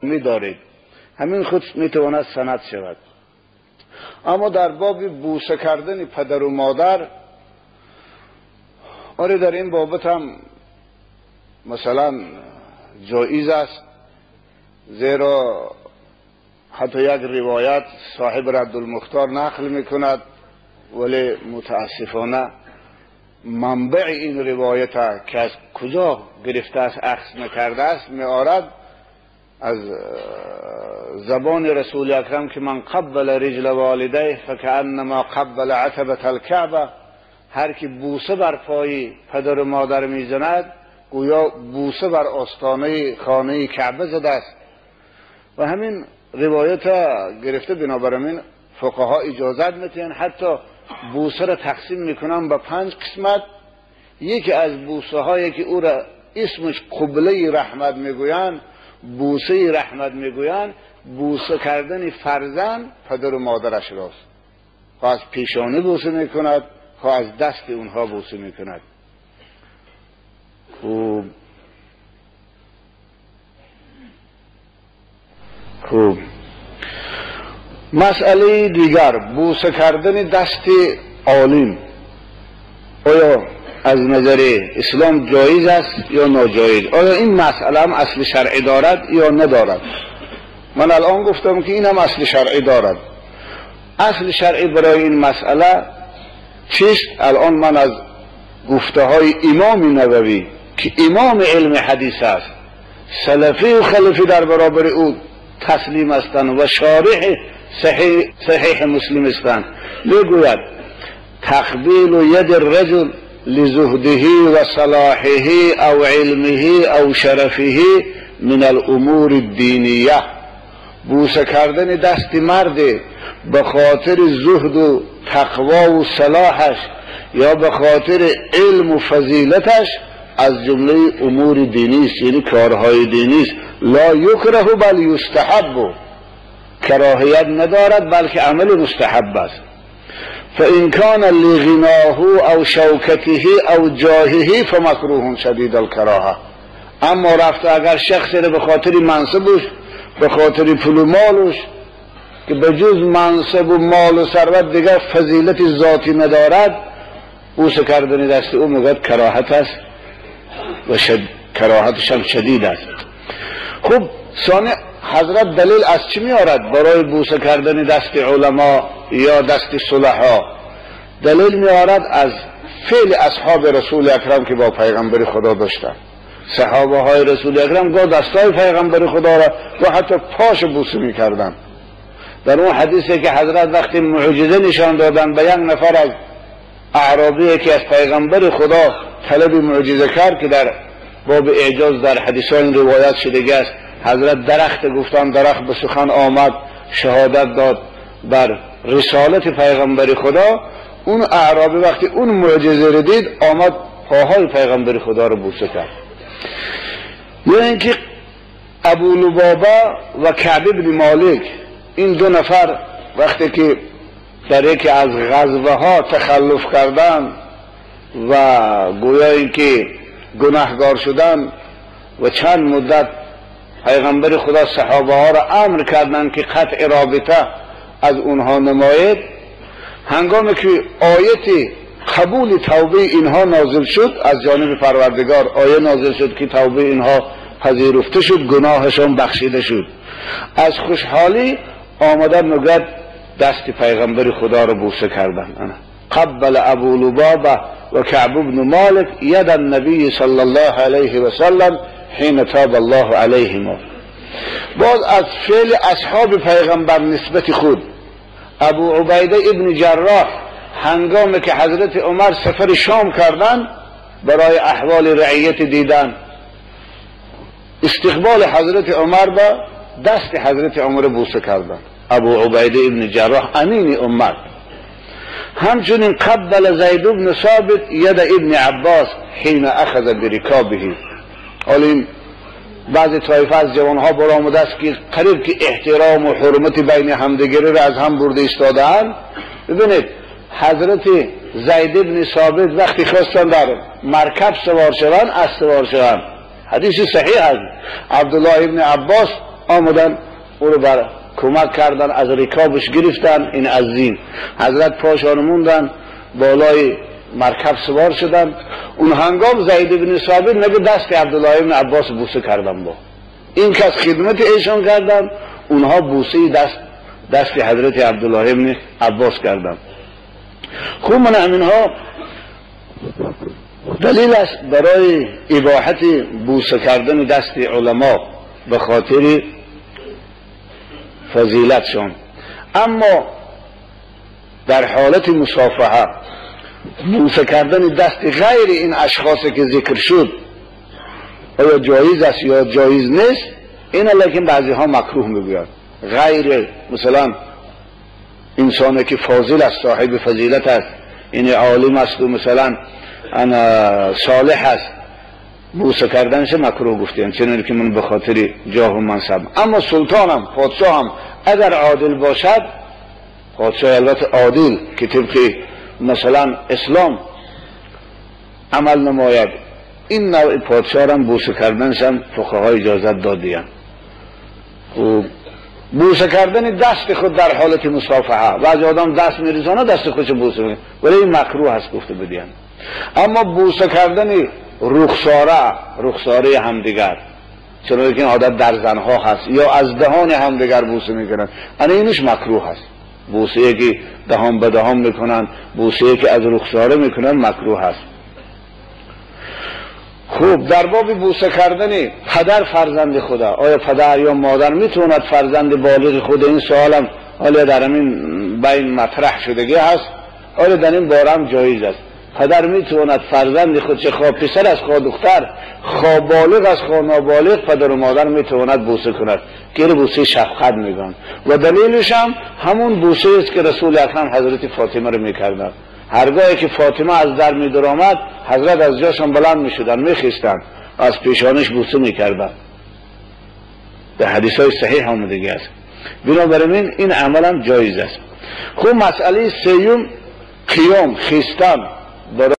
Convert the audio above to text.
می‌دارید، همین خود میتواند سند شود. اما در باب بوسه کردن پدر و مادر، آره در این بابت هم مثلا جایز است، زیرا حتی یک روایت صاحب رد المختار نقل میکند، ولی متاسفانه منبع این روایت که از کجا گرفته است اخذ نکرده است، میآرد از زبان رسول اکرم که من قبل رجل والدیه فکأنما قبل عتبة الکعبه، هر کی بوسه بر پای پدر و مادر میزند گویا بوسه بر آستانه خانه کعبه زده است. و همین روایت گرفته، بنابراین فقها اجازت میتین حتی بوسه را تقسیم میکنن به 5 قسمت. یکی از بوسه هایی که او را اسمش قبله رحمت میگویند، بوسه رحمت میگویند، بوسه کردن فرزند پدر و مادرش راست، خواه از پیشانه بوسه میکند، خواه از دست اونها بوسه میکند. خوب خوب. مسئله دیگر، بوسه کردن دست عالم آیا از نظر اسلام جایز است یا ناجایز؟ آیا این مسئله هم اصل شرعی دارد یا ندارد؟ من الان گفتم که این هم اصل شرعی دارد. اصل شرعی برای این مسئله چیست؟ الان من از گفته های امام نووی که امام علم حدیث است، سلفی و خلفی در برابر او تسلیم هستند و شارح صحیح مسلم هستند، میگوید تقبیل ید الرجل لزهده و صلاحه او علمه او شرفه من الامور الدینیه، بوسه کردن دست مرد به خاطر زهد و تقوا و صلاحش یا به خاطر علم و فضیلتش از جمله امور دینی است، یعنی کارهای دینی است. لا یکره بل یستحب، کراهیت ندارد بلکه عمل مستحب است. فإن كان لغناه او شوکته او جاهه فمکروه شدید الکراهه. اما رفته اگر شخصی را به خاطر منصبش، به خاطر پول و مالش که به جز منصب و مال و ثروت دیگر فضیلت ذاتی ندارد، بوسه کردن دست او میگوید کراهت است و کراهتش هم شدید است. خب ثانی حضرت دلیل از چی میارد برای بوسه کردن دست علما یا دست صلحا؟ دلیل میارد از فعل اصحاب رسول اکرم که با پیغمبر خدا داشتن. صحابه های رسول اکرم گاه دستای پیغمبر خدا را و حتی پاش بوسه میکردن. در اون حدیثی که حضرت وقتی معجزه نشان دادن به یک نفر از اعرابی که از پیغمبر خدا طلب معجزه کرد، که در باب اعجاز در حدیث های این روایت شده است، حضرت درخت گفتن، درخت به سخن آمد، شهادت داد بر رسالت پیغمبر خدا. اون اعرابی وقتی اون معجزه رو دید آمد پاهای پیغمبر خدا رو بوسه کرد. یا اینکه ابو لبابه و کعب بن مالک، این دو نفر وقتی که در یکی از غزوه ها تخلف کردن و گویا اینکه گناهگار شدن و چند مدت پیغمبر خدا صحابه ها را امر کردند که قطع رابطه از اونها نماید، هنگامی که آیت قبول توبه اینها نازل شد از جانب پروردگار، آیه نازل شد که توبه اینها پذیرفته شد، گناهشان بخشیده شد، از خوشحالی آمدن میگوید دست پیغمبر خدا را بوسه کردن. قبل ابو لبابه و کعب بن مالک ید النبی صلی الله علیه و سلم حین تاب الله علیهما. باز از فعل اصحاب پیغمبر نسبت خود، ابو عبیده ابن جراح هنگامی که حضرت عمر سفر شام کردن برای احوال رعیت دیدن، استقبال حضرت عمر با دست حضرت عمر بوسه کردن. ابو عبیده ابن جراح امین امت. همچنین قبل زید بن ثابت ید ابن عباس حین اخذ برکابه. حالا این بعضی طایفه از جوانها برآمده است که قریب که احترام و حرمت بین همدیگری را از هم برده ایستاده‌اند. ببینید حضرت زید بن ثابت وقتی خواستن در مرکب سوار شوند، از سوار شوند، حدیث صحیح است، عبدالله ابن عباس آمدن او رو بر کمک کردن، از رکابش گرفتن، این از زین حضرت پاشان موندن، بالای مرکب سوار شدن. اون هنگام زید بن ثابت میگه دست عبدالله بن عباس بوسه کردم، با این کس خدمت ایشان کردن، اونها بوسه دست حضرت عبدالله بن عباس کردن. خوب من همینها دلیل است برای اباحت بوسه کردن دست علما به خاطر فضیلتشان. اما در حالت مصافحه بوسه کردن دست غیر این اشخاص که ذکر شد آیا جایز است یا جایز نیست؟ این لیکن بعضی ها مکروه میگویند. غیر مثلا انسانی که فاضل است، صاحب فضیلت است، این عالم است و مثلا انا صالح است، بوسه کردنش مکروه گفتیم، چنین که من به خاطر جاه و منصب. اما سلطانم، پادشاهم اگر عادل باشد، پادشاه البته عادل که طبق مثلا اسلام عمل نماید، این نوع پادشاه هم بوسه کردنش هم فقها اجازت دادیان. بوسه کردن دست خود در حالت مصافحه، بعضی آدم دست میریزانه دست خودش بوسه میکنه، ولی این مکروه هست گفته بدیم. اما بوسه کردن رخساره همدیگر، چون که این عادت در زنها هست، یا از دهان همدیگر بوسه میکنن، انا اینش مکروه هست. بوسه که دهان به دهان میکنن، بوسه که از رخساره میکنن مکروه هست. خوب در باب بوسه کردن پدر فرزند خدا، آیا پدر یا مادر میتواند فرزند بالغ خود؟ این سوالم حالا در همین بین مطرح شدگی هست، آیا در این بارم جایز است؟ پدر میتواند فرزند خود، چه خواه پسر از خواه دختر، خواه بالغ از خواه نابالغ، پدر و مادر میتواند بوسه کند که بوسه شفقت میگن، و دلیلش هم همون بوسه است که رسول اکرم حضرت فاطمه رو میکردن. هرگاهی که فاطمه از در میدرآمد، حضرت از جاشون بلند میشدن، میخیستن، از پیشانش بوسه میکردن. در حدیث های صحیح آمدگی است. بنابراین این عمل هم جایز است. خب مسئله سیوم، قیام، خیستن برای